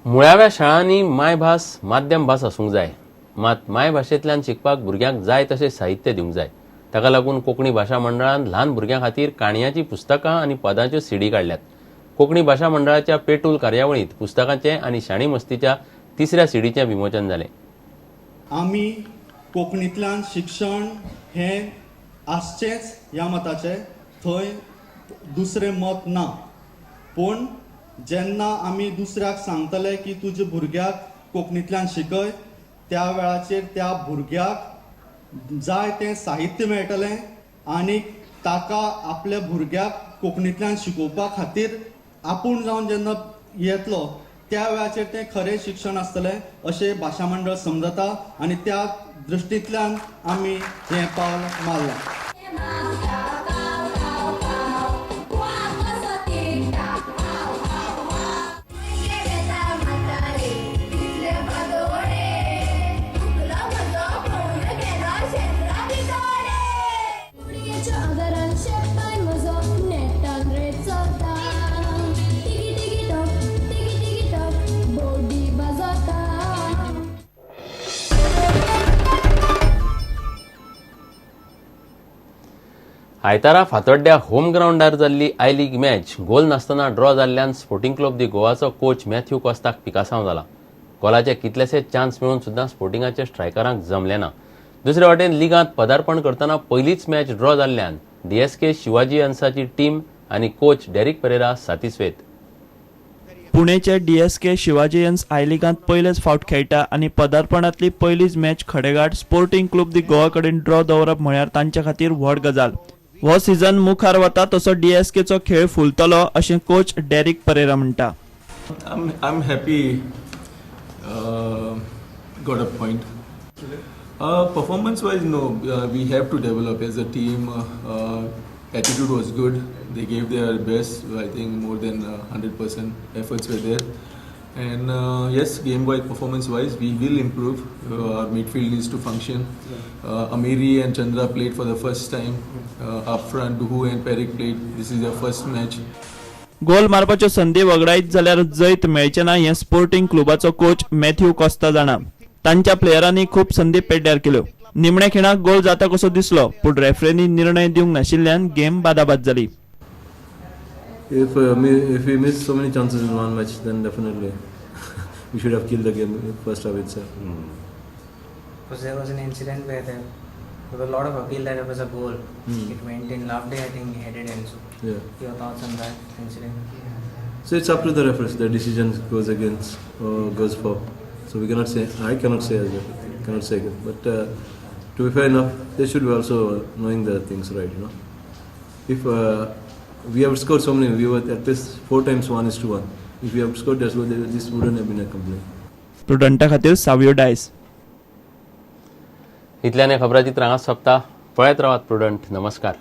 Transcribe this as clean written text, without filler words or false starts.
मुळाव्या शाळांनी मायभास माध्यम भास आसूंक जाय, मात मायभाशेंतल्यान शिकपाक भुरग्यांक जाय तशें साहित्य दिवंक जाय. ताका लागून कोंकणी भाशा मंडळान ल्हान भुरग्यां खातीर काणयांचीं पुस्तकां आनी पदांच्यो सीडी काडल्यात. कोंकणी भाशा मंडळाच्या पेटूल कार्यावळींत पुस्तकांचें आनी शाणी मस्तीच्या तिसऱ्या सीडीचें विमोचन जालें. आमी कोंकणींतल्यान शिक्षण हें आसचेंच ह्या मताचें, थंय दुसरें मत ना. पूण जेन्ना आमी दुसऱ्याक सांगतले की तुज्या भुरग्याक कोंकणींतल्यान शिकय, त्या वेळाचेर त्या भुरग्याक जाय तें साहित्य मेळटलें आनी ताका आपल्या भुरग्याक कोंकणींतल्यान शिकोवपा खातीर आपूण जावन जेन्ना येतलो त्या वेळाचेर तें खरें शिक्षण आसतलें अशें भाशा मंडळ समजता आनी त्या दृश्टींतल्यान आमी हें पावल मारलां. आयतारा फातोड्ड्या होम ग्रावंडार जाल्ली I league match गोल नासतना ड्रॉ जाल्ल्यान स्पोर्टिंग क्लब दी गोवाचो कोच मॅथ्यू कोस्ताक पिकासांव जाला. गोलाचे कितलेशे चान्स मेळून सुद्दां स्पोर्टिंगाच्या स्ट्रायकरांक जमले ना. दुसरे वाटेन लिगांत पदार्पण करतना पयलीच मॅच ड्रॉ जाल्ल्यान डीएसके शिवाजी अन्साची टीम आनी कोच डेरिक परेरा सातिस्वेत. पुणेचे डीएसके शिवाजीयन्स I लिगांत पयलेच फावट खेळटा आनी पदार्पणांतली पयलीच मॅच खडेगांठ स्पोर्टिंग क्लब दी गोवा कडेन ड्रॉ दवरप म्हळ्यार तांचे खातीर व्हड गजाल. हो सिजन मुखार वता तसो डीएसकेचो खेळ फुलतलो अशें कोच डेरिक परेरा म्हणटा. I'm happy got a point. Performance wise, no. We have to develop as a team. Attitude was good. They gave their best. I think more than 100% efforts were there. And yes, game wise, performance wise, we will improve. Our midfield needs to function. Amiri and Chandra played for the first time. Up front, Duhu and Perik played. This is their first match. गोल मारपाच्यो संदी वगडायत जाल्यार जैत मेळचें ना हें sporting क्लबाचो coach Matthew Costa जाणा. तांच्या प्लेयरांनी खूब संदी पेड्ड्यार केल्यो. निमण्या खिणाक गोल जाता कसो दिसलो, पूण रेफ्रींनी निर्णय दिवंक नाशिल्ल्यान गेम बादाबाद जाली. If we miss so many chances in one match, then definitely we should have killed the game in first half itself. Because there was an incident where there was a lot of appeal that it was a goal. It went in. Loveday, I think, headed in. So, your thoughts on that incident? So it's up to the referees. The decision goes against or goes for. So we cannot say. I cannot say as well. Cannot say. But to be fair enough, they should be also knowing the things right. If we have scored so many, we were at least four times 1:1. If we have scored, that's what this wouldn't have been a complaint. प्रुडंटा खातीर सावियो डायस. इतल्यान खबराचित्र हांगा सोंपता. पळयत रावात prudent. नमस्कार.